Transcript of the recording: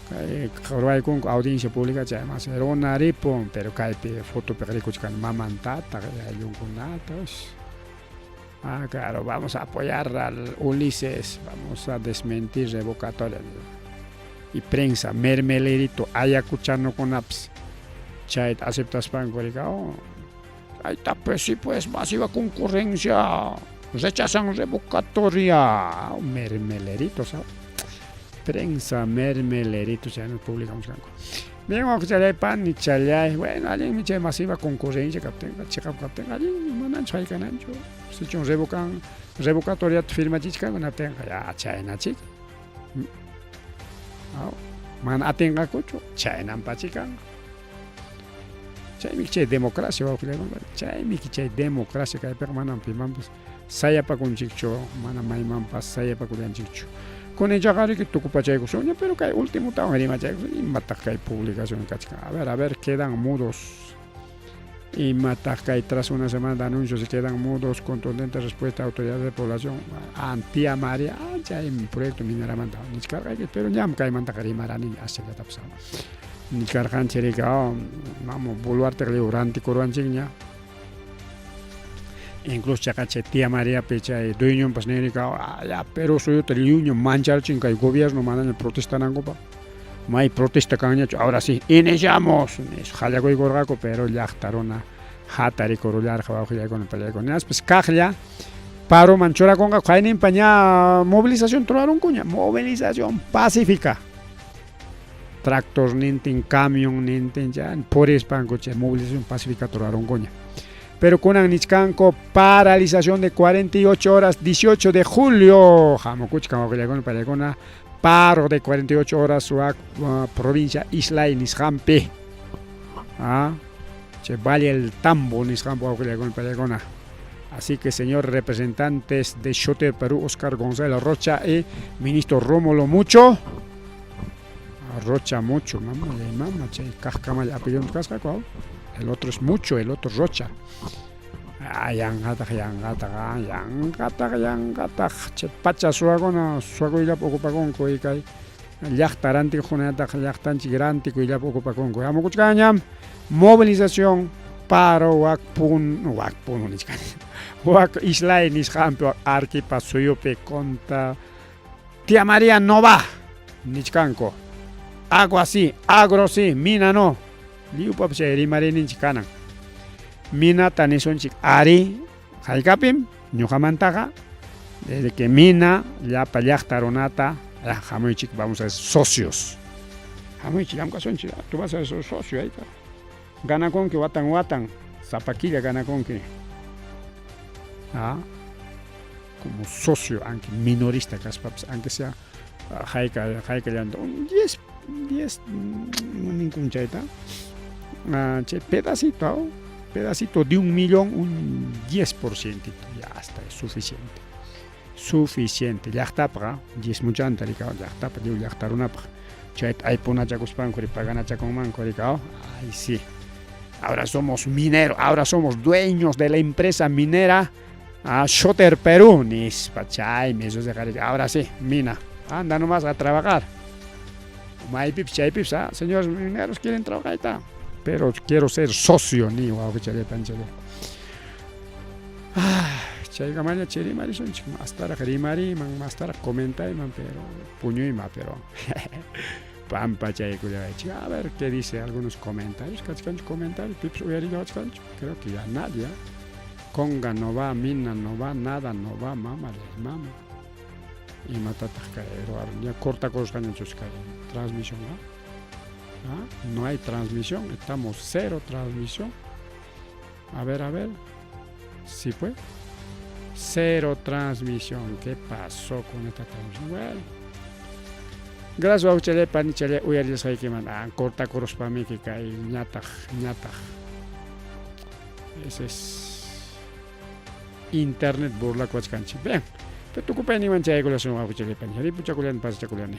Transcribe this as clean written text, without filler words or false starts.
Kay ruwaykunku audiencia pública chaymas runa ripun, pero kaypi fotopiqa rikuchkan mamantata, ayllunkunata. Ah, claro, vamos a apoyar al Ulises, vamos a desmentir revocatoria. Y prensa, mermelerito, ayacuchanokunapas chayta aceptaspanku rika, oh, Ahí pues sí, pues, masiva concurrencia, rechazan revocatoria. Mermelerito, ¿sabes? Prensa mermelerito, ya no publicamos kanku. Bien, wawqichalay, panichalay, bueno, allinmi chay masiva concurrencia kaptinqa, chiqap kaptinqa, allinmi, mananchu haykananchu. Sichun revocan, revocatoriata firmachichkanku naptinqa, ya chaynachik. Mana atinqakuchu, chaynampachi kanqa. Chaymi chay democracia wawqillaykuna, chaymi chay democracia kaypiqa manam pimanpas sayapakunchikchu, mana maymanpas sayapakullanchikchu. Kunanchaqa riki tukupachaykusunña, pero kay ultimotawan rimachaykusun, imataq kay publicación kachkan. A ver, quedan mudos. Imataq kay tras una semana de anuncios se quedan mudos, contundente respuesta a autoridades de población. Tía María, chay proyecto mineramanta nichkarqayki, pero ñam kaymantaqa rimarani aschallatapas. Nichkarqanchik rika, vamos, Boluarte lliw rantikurwanchikña. Incluso chaqa chay tía Mariapi chay dueñonpas nin rika, ya Perú suyuta lliwña mancharchin kay gobierno manaña protestanankupaq. May protesta kanñachu, ahora sí, iniciamos, nispa qallakuykurqaku, pero llaqta runa hatarikurullarqa wawqillaykuna pallaykuna. Hinaspas kaqlla paroman churakunqaku, qayninpa ña movilización ruwarunkuña, movilización pacífica. Tractor nintin, camión nintin, ya purispanku chay movilización pacífica ruwarunkuña. Pero kunan nichkanku paralización de 48 horas, 18 de julio. Hamukuchkan wawqillaykuna pallaykuna, paro de 48 horas wak provincia Islay nisqanpi. Chay Valle el Tambo nisqanpi wawqillaykuna pallaykuna. Así que señores representantes de Xote Perú, Oscar González Rocha y ministro Rómulo Mucho. Rocha Mucho, mamá, mama, chay kaqkamalla apellidun kasqaku. El otro es Mucho, el otro Rocha. Ah, yanqataq, yanqataq, yanqataq, yanqataq. Chay pacha suwakuna, suwakuyllapi ocupakunku y kay llaqta rantikuqkunataq llaqtanchik rantikuyllapi ocupakunku. Hamukuchkanñam movilización paro wak pun, wak puno nichkani. Wak Islay nisqanpi wak Arequipa suyupi contra Tía María no va nichkanku. Agua sí, agro sí, mina no. Lliwpapas chay rimariyninchik kanan. Minata nisunchik ari haykapim ñuqamantaqa desde que mina llapa llaqta runata hamuychik, vamos a ser socios. Hamuychik llamk'asunchik, tú vas a ser socio ahí está. Ganakunki watan watan, sapa killa ganakunki. Como socio, aunque minorista kaspapas, aunque sea hayka haykallanta un 10 10 ninkun chayta chay pedacito, pedacito de un millón, un 10%, ya hasta es suficiente. Suficiente. Llaqtapaq, 10 muchanta rika, llaqtapaq, lliw llaqta runapaq. Chayta aypunachakuspanku paganachakunmanku rika, ay sí. Ahora somos mineros, ahora somos dueños de la empresa minera Shoter Perú, nispa chaymi eso se ahora sí, mina, anda nomás a trabajar. Maypipas chaypipas, señores mineros quieren trabajar, ahí está. Pero quiero ser socio ni wawqichalay panichalay. Chaykamalla chay rimarisunchik, mastaraq rimariyman, mastaraq comentayman, pero puñuyma, pero pampachaykullawaychik. A ver qué dice algunos comentarios, kachkanchu comentarios, pipas uyarillawachkanchu, creo que ya nadie. Conga no va, mina no va, nada no va, mama mama. Imatataq kay ruwarun, ya cortakurusqañachus kay transmisión, ¿ah? No hay transmisión, estamos cero transmisión. A ver, a ver. Sí pues. Cero transmisión. ¿Qué pasó con esta transmisión? Bueno. Gracias, wawchale, panichale, uyarisqaykiman. Cortakuruspamiki kay ñataq, ñataq. Ese es internet burlakuwachkanchik. Bien. Pero tukupayninman chayaykullasun wawchale, panichale. Ripuchakullani, pasachakullani.